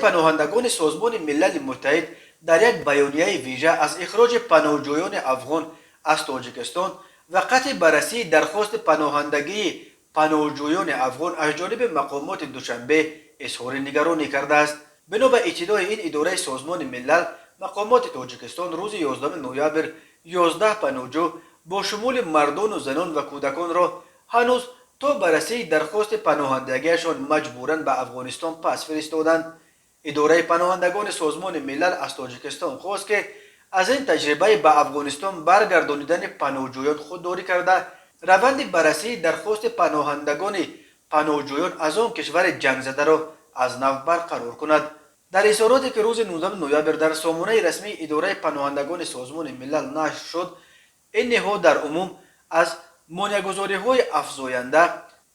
Паноҳандагони Созмони Милали Муттаҳид дар як баёнияи вижа аз ихроҷи паноҳҷӯёни афғон аз Тоҷикистон ва қатъи баррасии дархости паноҳандагии паноҳҷӯёни афғон аз ҷониби мақомоти Душанбе изҳори нигаронӣ кардааст. Бино ба иттилои ин идораи Созмони Милал, мақомоти Тоҷикистон рӯзи 11 ноябр 11 паноҳҷӯ бо шумули мардону занон ва кӯдаконро ҳанӯз то баррасии дархости паноҳандагиашон маҷбуран ба Афғонистон пас фиристоданд. Идораи Паноҳандагони Созмони Милал аз Тоҷикистон хост, ки аз ин таҷрибаи ба Афғонистон баргардонидани паноҳҷӯён худдорӣ карда, раванди баррасии дархости паноҳандагони паноҳҷӯён аз он кишвари ҷангзадаро аз нав барқарор кунад. Дар изҳороте, ки рӯзи 19 ноябр дар сомонаи расмии Идораи Паноҳандагони Созмони Милал нашр шуд, ин ниҳод дар умум аз монеагузориҳои афзоянда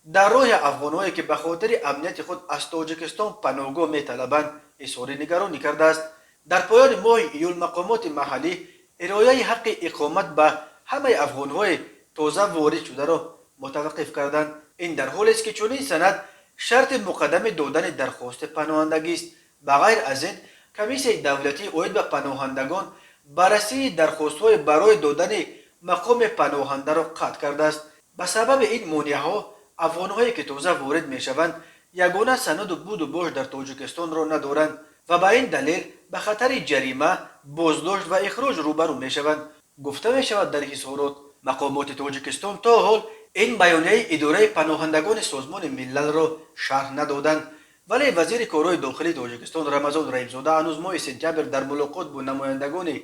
дар роҳи афғонҳое, ки ба хотири амнияти худ аз Тоҷикистон паноҳгоҳ металабанд, изҳори нигаронӣ кардааст. Дар поёни моҳи июл мақомоти маҳаллӣ ирояи ҳаққи иқомат ба ҳамаи афғонҳои тоза ворид шударо мутаваққиф карданд. Ин дар ҳолест, ки чунин санад шарти муқаддами додани дархости паноҳандагист. Ба ғайр аз ин, Комиссияи давлатӣ оид ба паноҳандагон баррасии дархостҳои барои додани мақоми паноҳандаро қатъ кардааст. Ба сабаби ин монеаҳо афғонҳое, ки тоза ворид мешаванд, ягона санаду буду бош дар Тоҷикистонро надоранд ва ба ин далел ба хатари ҷарима, боздошт ва ихроҷ рӯбарӯ мешаванд, гуфта мешавад дар изҳорот. Мақомоти Тоҷикистон то ҳол ин баёнияи Идораи Паноҳандагони Созмони Милалро шарҳ надоданд, вале вазири корҳои дохилии Тоҷикистон Рамазон Раҳимзода ҳанӯз моҳи сентябр дар мулоқот бо намояндагони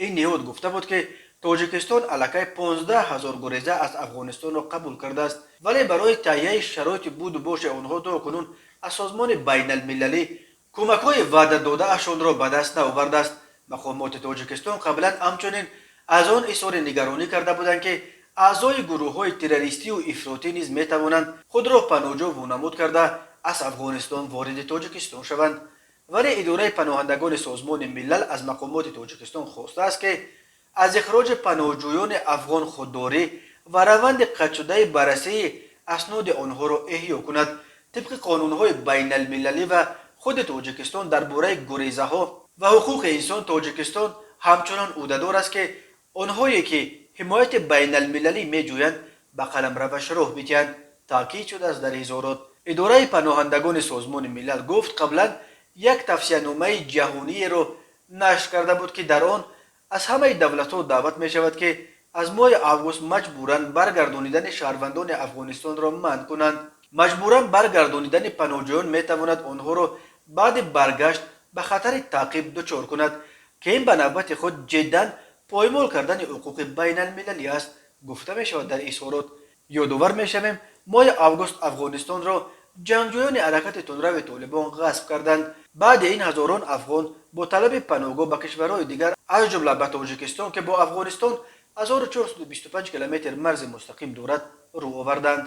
ин ниҳод гуфта буд, ки Тоҷикистон аллакай 15 000 гуреза аз Афғонистонро қабул кардааст, вале барои таҳияи шароити буду боши онҳо то кунун аз созмони байналмилалӣ кӯмакҳои ваъдадодаашонро ба даст наовардааст. Мақомоти Тоҷикистон қаблан ҳамчунин аз он изҳори нигаронӣ карда буданд, ки аъзои гурӯҳҳои террористию ифротӣ низ метавонанд худро паноҳҷӯ вонамуд карда, аз Афғонистон вориди Тоҷикистон шаванд. Вале Идораи Паноҳандагони Созмони Милал аз мақомоти Тоҷикистон хостааст, ки аз ихроҷи паноҳҷӯёни афғон худдорӣ ва раванди қатъшудаи баррасии асноди онҳоро эҳё кунад. Тибқи қонунҳои байналмилалӣ ва худи Тоҷикистон дар бораи гурезаҳо ва ҳуқуқи инсон, Тоҷикистон ҳамчунон ӯҳдадор аст, ки онҳое, ки ҳимояти байналмилалӣ меҷӯянд, ба қаламраваш роҳ бидиҳанд, таъкид шудааст дар изҳорот. Идораи Паноҳандагони Созмони Милал гуфт, қаблан як тавсияномаи ҷаҳониеро нашр карда буд, ки дар он аз ҳамаи давлатҳо даъват мешавад, ки аз моҳи август маҷбуран баргардонидани шаҳрвандони Афғонистонро манъ кунанд. Маҷбуран баргардонидани паноҳҷӯён метавонад онҳоро баъди баргашт ба хатари таъқиб дучор кунад, ки ин ба навбати худ ҷиддан поймол кардани ҳуқуқи байналмилалӣ аст, гуфта мешавад дар изҳорот. Ёдовар мешавем, моҳи август Афғонистонро ҷангҷӯёни ҳаракати тундрави Толибон ғасб карданд. Баъди ин ҳазорон афғон бо талаби паноҳгоҳ ба кишварҳои дигар, аз ҷумла ба Тоҷикистон, ки бо Афғонистон 1425 километр марзи мустақим дорад, рӯ оварданд.